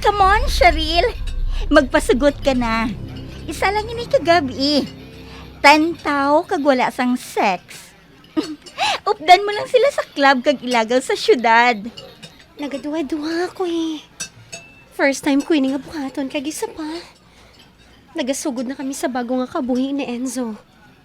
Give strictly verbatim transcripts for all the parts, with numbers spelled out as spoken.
Come on, Cheryl. Magpasugot ka na. Isa lang ini ka gab-i. Ten tawo kag wala sang sex. Updan mo lang sila sa club kag ilagaw sa syudad. Nagaduha-duha ako eh. First time ko ini nga buhaton kag isa pa. Nagasugod na kami sa bago nga kabuhi ni Enzo.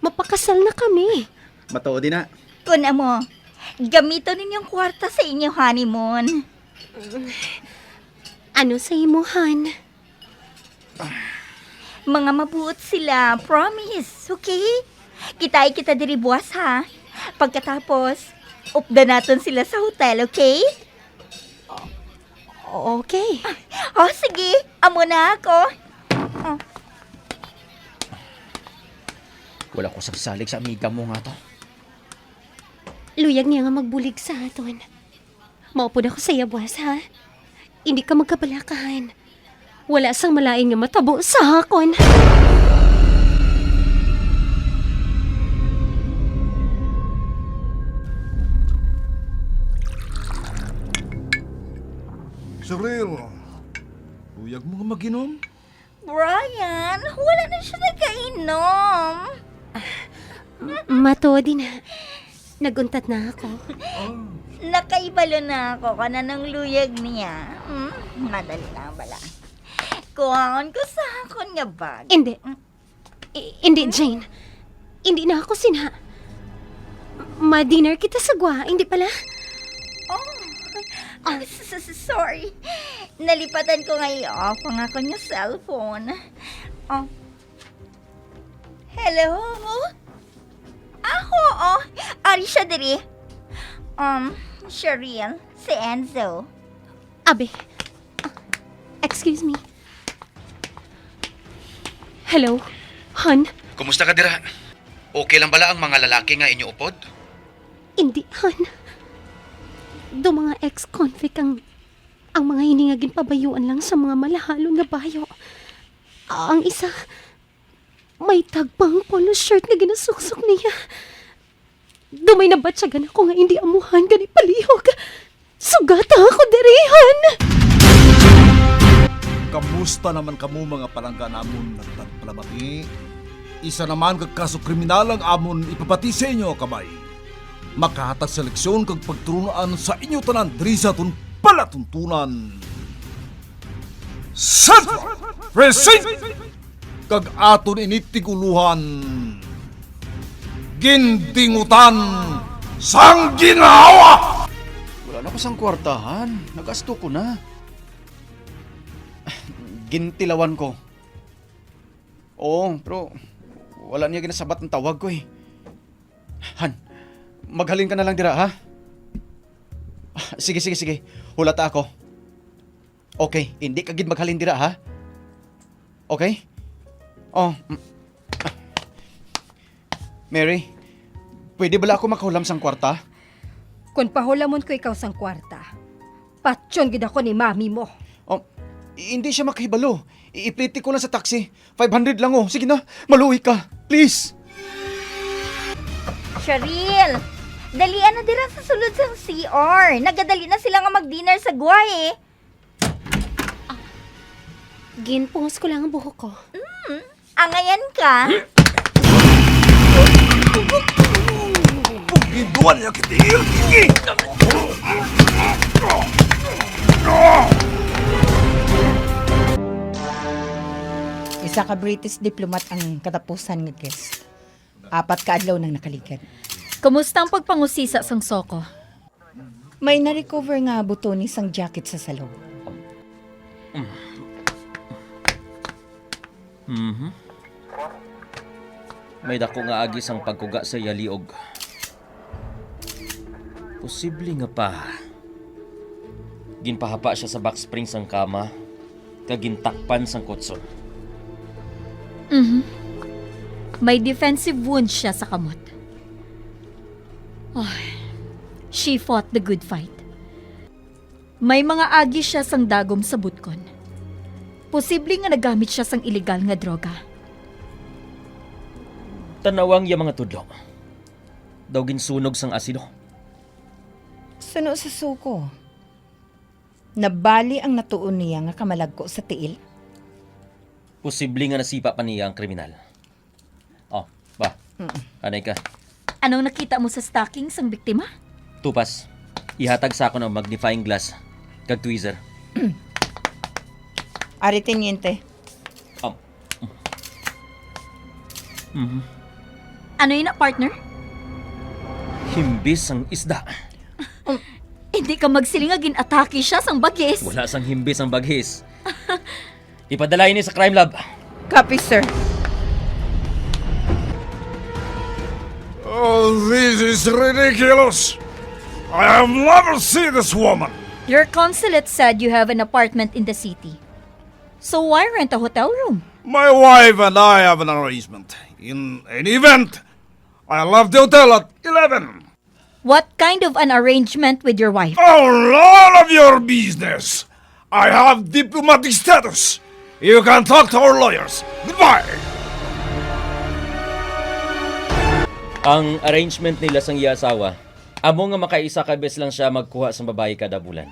Mapakasal na kami. Matuod ina. Kun amo, gamiton ninyong kwarta sa inyo honeymoon. Ano sa imo, Han? Mga mabuot sila, promise, okay? Kitai kita diri buwas, ha? Pagkatapos, updan naton sila sa hotel, okay? O-, okay. Oh, sige. Amo na ako. Oh. Wala ko sab salig sa amiga mo nga to. Luyag niya nga magbulig sa aton. Maupod ako sa iya buwas, ha? Hindi ka magkabalaka, Han. Wala sang malain nga matabo sa akon. Cheryl, luyag mo nga mag-inom? Brian, wala na siya nagkainom. M-, matuod na. Nag-untat na ako. Oh. Nakaibalo na ako kung anong luyag niya. Hmm? Madali lang bala. Kuhaon ko sa akon nga bag. Hindi. Hmm? I-, hindi, Jane. Hindi na ako sina. Ma-dinner kita sa gwa, hindi pala? Oh, ah, s-, s-, s-, sorry. Nalipatan ko nga i-off ang akon nga cellphone. Oh. Hello? Ah, oo. Ari siya diri. Um, Cheryl, si Enzo. Abi. Ah, excuse me. Hello, Han? Kumusta ka dira? Okay lang bala ang mga lalaki nga inyo upod? Hindi, Han. Do mga ex-convict ang, ang mga ini nga ginpabayuan lang sa mga malahalon nga bayo. Ang isa, may tag pang polo shirt nga ginasuksok niya. Do may nabatyagan ako nga hindi amuhan gani palihog. Sugata ako diri, Han! Kamusta naman kamo, mga palangga namon nga tagpalamati? Isa naman ka kaso kriminal ang amon ipabati sa inyo, kabay. Makahatag sa leksyon kag pagtulun-an sa inyo tanan diri sa aton palatuntunan. Central Precinct! Kag aton ini tig-ulohan, Gindingutan sang Ginhawa! Wala na ko sang kwartahan. Nagasto ko na. Gintilawan ko. Oo, pero wala niya ginasabat ang tawag ko eh. Han, maghalin ka na lang dira, ha? Sige, sige, sige. Hulata ako. Okay, hindi ka gid maghalin dira, ha? Okay? Oh, mm. Mary, pwede bala ako makahulam sang kwarta? Kon pahulamon ko ikaw sang kwarta, patyon gid ako ni mami mo. Oh, hindi siya makahibalo. I-, ipliti ko lang sa taxi. Five hundred lang, oh. Sige na, maluoy ka. Please. Cheryl, dalian na dira sa sulod sang C R. Nagadali na sila nga mag-dinner sa gwa, eh. Ah, ginpungos ko lang ang buhok ko. Mm, angayan ka. Ginduan niya kita. Isa ka British diplomat ang katapusan nga guest. Apat ka adlaw nang nakaligad. Kumusta ang pagpangusisa sang Soko? May na-recover nga butones sang jacket sa salog. Mhm. May dako nga agi sang pagkuga sa iya liog. Posible nga pa. Ginpahapa siya sa back spring sang kama, kag gintakpan sang kutson. Mhm. May defensive wound siya sa kamot. Oh, she fought the good fight. May mga agi siya sang dagom sa butkon. Posible nga nagamit siya sang iligal nga droga. Tan-awa ang iya mga tudlo. Daw ginsunog sang asido. Suno sa suko. Nabali ang natuon niya nga kamalagko sa tiil? Posible nga nasipa pa niya ang kriminal. Oh, ba? Mm. Anay ka. Anong nakita mo sa stocking sang biktima? Tupas. Ihatag sa akon ang magnifying glass kag tweezer. Ari, tenyente. Um. Mhm. Ano yun na, partner? Himbis ang isda. Um, hindi ka magsiling nga gin-atake siya sang bagis. Wala sang himbis ang bagis. Ipadala ini sa crime lab. Copy, sir. Oh, this is ridiculous. I have never seen this woman. Your consulate said you have an apartment in the city. So why rent a hotel room? My wife and I have an arrangement. In any event, I left the hotel at eleven. What kind of an arrangement with your wife? Oh, none of your business. I have diplomatic status. You can talk to our lawyers. Goodbye. Ang arrangement nila sang iya asawa, amo nga makaisa ka bes lang siya magkuha sang babayi kada bulan.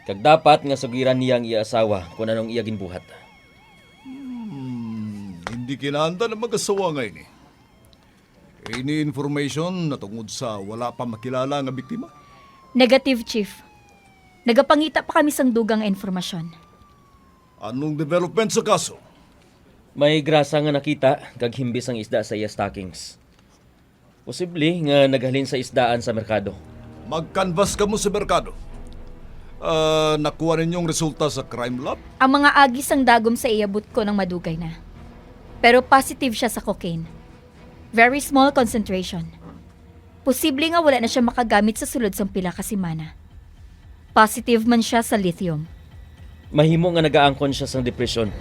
Kag dapat nga sugiran niya ang iya asawa kung anong iya ginbuhat. Hmm, hindi kinahanglan ang mag-asawa nga ini. Ini information natungod sa wala pa makilala nga biktima? Negative, Chief. Nagapangita pa kami sang dugang nga informasyon. Anong development sa kaso? May grasa nga nakita kag himbis ang isda sa iya stockings. Posible nga naghalin sa isdaan sa merkado. Mag-canvas kamo sa merkado. Ah, nakuha ninyong resulta sa crime lab? Ang mga agi sang dagom sa iya butkon ang madugay na. Pero positive siya sa cocaine. Very small concentration. Posible nga wala na siya makagamit sa sulod sang pila ka semana. Positive man siya sa lithium. Mahimo nga nagaangkon siya sang depresyon.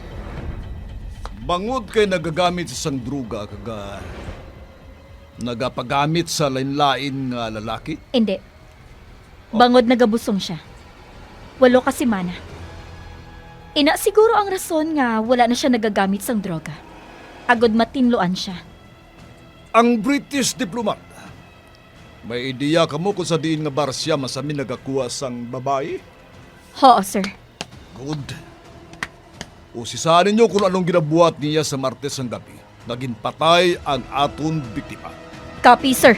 Bangod kay nagagamit siya sang droga kag, ah, nagapagamit sa lain-lain nga lalaki? Hindi. Bangod nagabusong siya. Walo ka semana. Ina siguro ang rason nga wala na siya nagagamit sang droga. Agod matinluan siya. Ang British diplomat. May ideya kamo kung sa diin nga bar siya masami nagakuha sang babayi? Huo, sir. Good. Usisahan ninyo kung anong ginabuhat niya sa Martes sang gabi nga ginpatay ang aton biktima. Copy, sir.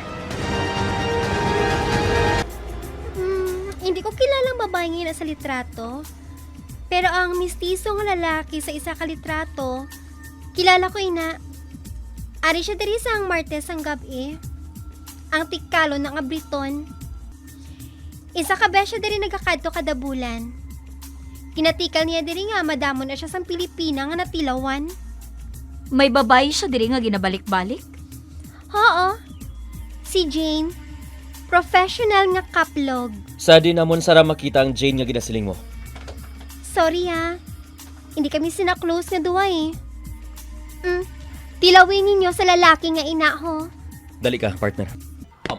Hmm, hindi ko kilala ang babae nga ina sa litrato. Pero ang mistiso nga lalaki sa isa ka litrato, kilala ko ina. Ari siya diri sang Martes sang gab-i. Ang tikalo na nga Briton. Isa ka beses siya diri nagakadto kada bulan. Ginatikal niya diri nga madamo na siya sang Pilipina nga natilawan. May babayi siya diri nga ginabalik-balik? Huo. Si Jane. Professional nga kaplog. Sa di namon sara makita ang Jane nga ginasiling mo. Sorry, ha. Hindi kami sina close nga duwa, eh. Mm. Tilawi ninyo sa lalaki nga ina, ho. Dali ka, partner. Um,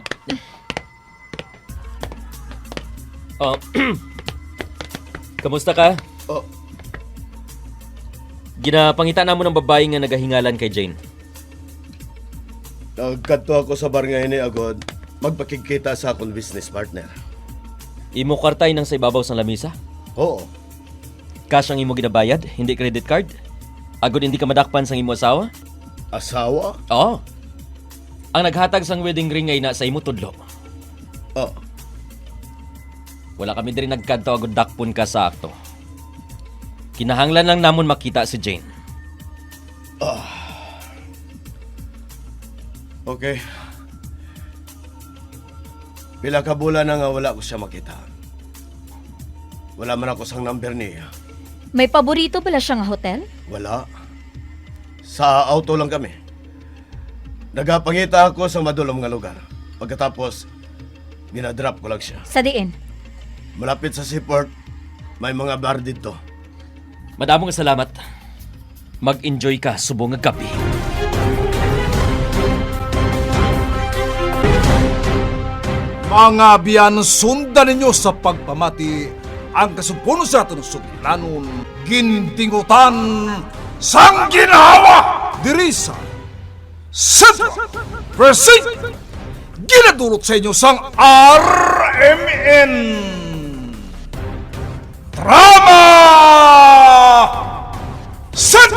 ah, kamusta ka? Oh. Ginapangita namon ang babayi nga nagahingalan kay Jane. Nagkadto ako sa bar nga ini agod magpakigkita sa akon business partner. Imo kwarta inang sa ibabaw sang lamisa? Oo. Cash ang imo ginabayad, hindi credit card? Agod hindi ka madakpan sang imo asawa? Asawa? Oo. Ang naghatag sang wedding ring nga ina sa imo, tudlo. Oh. Wala kami diri nagkadto agod dakpon ka sa akto. Kinahanglan lang namon makita si Jane. Ah. Okay. Pila ka bulan na nga wala ko siya makita. Wala man ako sang number niya. May paborito bala siya nga hotel? Wala. Sa auto lang kami. Nagapangita ako sa madulom nga lugar. Pagkatapos, ginadrop ko lang siya. Sa diin? Malapit sa seaport, may mga bar didto. Madamo nga salamat. Mag-enjoy ka subong nga gab-i. Mga abyan, sundan ninyo sa pagpamati ang kasubong sa aton sudlanon, Gindingutan sang Ginhawa, diri sa Central Precinct. Ginadulot sa inyo sang R M N. Ama! Set!